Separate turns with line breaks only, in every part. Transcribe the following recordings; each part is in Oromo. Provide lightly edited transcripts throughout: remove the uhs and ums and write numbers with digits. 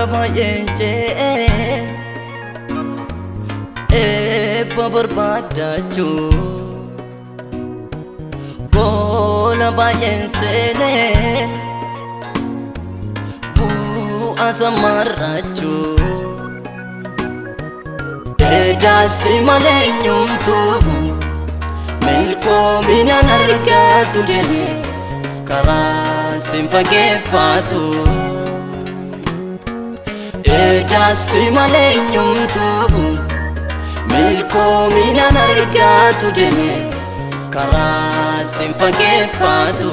Laaga baay'een ce'ee eebba barbaadachuu Goola baay'een seenee bu'aa samarrachuu Edaasi malee eenyumtuu milkoominaan argatu deeme karaa sin fageeffatu. Edaasi malee eenyumtuu milkoominaan argatu deeme karaa sin fageeffatu.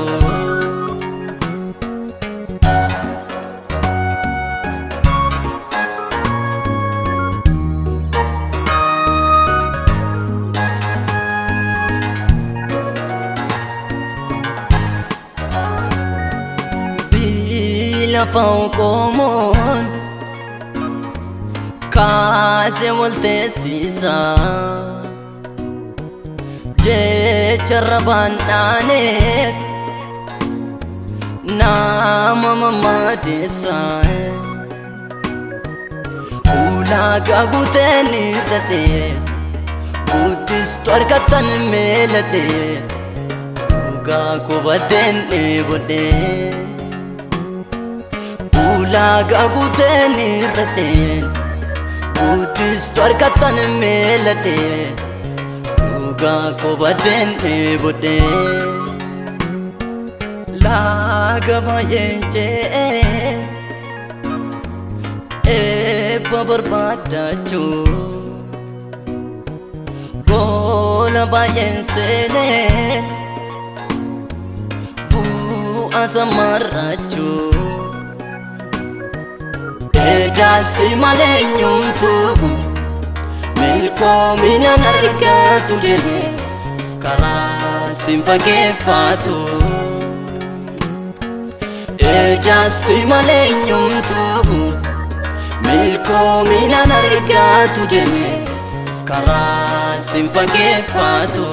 Lafa qomoon kaasee wal teessisa jecha rabaan dhaaneet nama mamaadeessa ulaagaa guuteen irradhe guddistu argattan meeladhe dhugaa kubaddeen dheebodhee. Ulaagaa guuteen irrateen guddistu argattan meeladheen dhugaa kobaddeen dheebodheen. Laaga baay'een ce'ee eebba barbaadachuu Goola baay'een seenee bu'aa samarrachuu. Edaasi malee eenyumtuu milkoominaan argatu deeme karaa sin fageeffatu. Edaasi malee eenyumtuu milkoominaan argatu deeme karaa sin fageeffatu.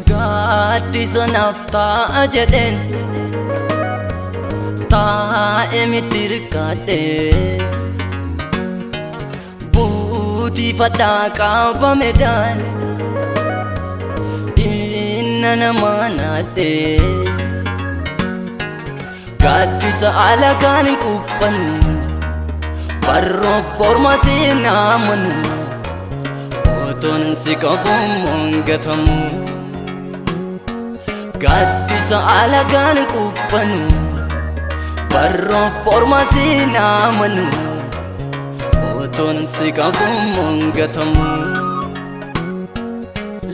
Gaaddisa naaf taa'a jedheen taa'ee miti hirkadhe buutii fadhaa qabame daan inna namaa naadhe gaaddisa alagaan hin quuphanu barroo borma seenaamanu otoon si qabu moongatamu. Gaaddisa alagaan quuphanu barroo borma seenaamanu otoon si qabu moongatamu.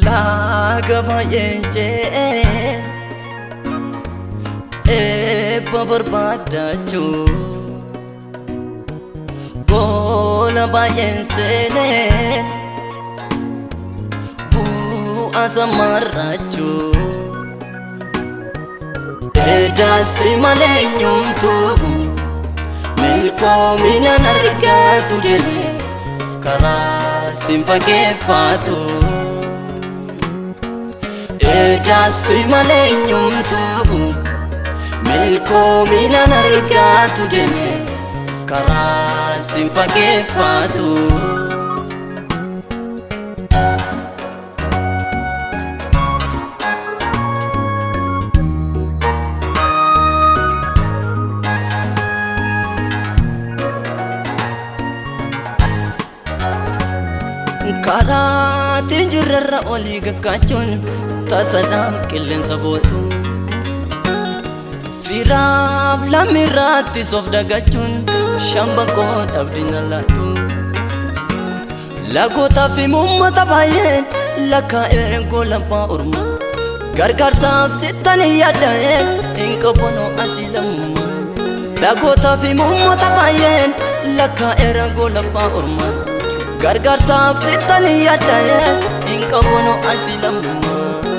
Laaga baay'een ce'ee eebba barbaadachuu Goola baay'een seenee bu'aa samarrachuu. Edaasi malee eenyumtuu milkoominaan argatu deeme karaa sin fageeffatu. Edaasi malee eenyumtuu milkoominaan argatu deeme karaa sin fageeffatu. Karaatiin jirrarra olii gakkaachuun tasadhaan qilleensa bootu. Firaaf lammiirraatti soof dagachuun shambaqoo dhabdina laatu. Lagootaa fi uummata baay'een lakkaa'ee ergoo labbaa ormaa. Gargaarsaaf sittanii yaada'een hin qabonoo asii lammummaa. Lagootaa fi uummata baay'een lakkaa'ee ergoo labbaa ormaa. Gargaarsaaf sittan yaadda hin qabnu asii lammummaa.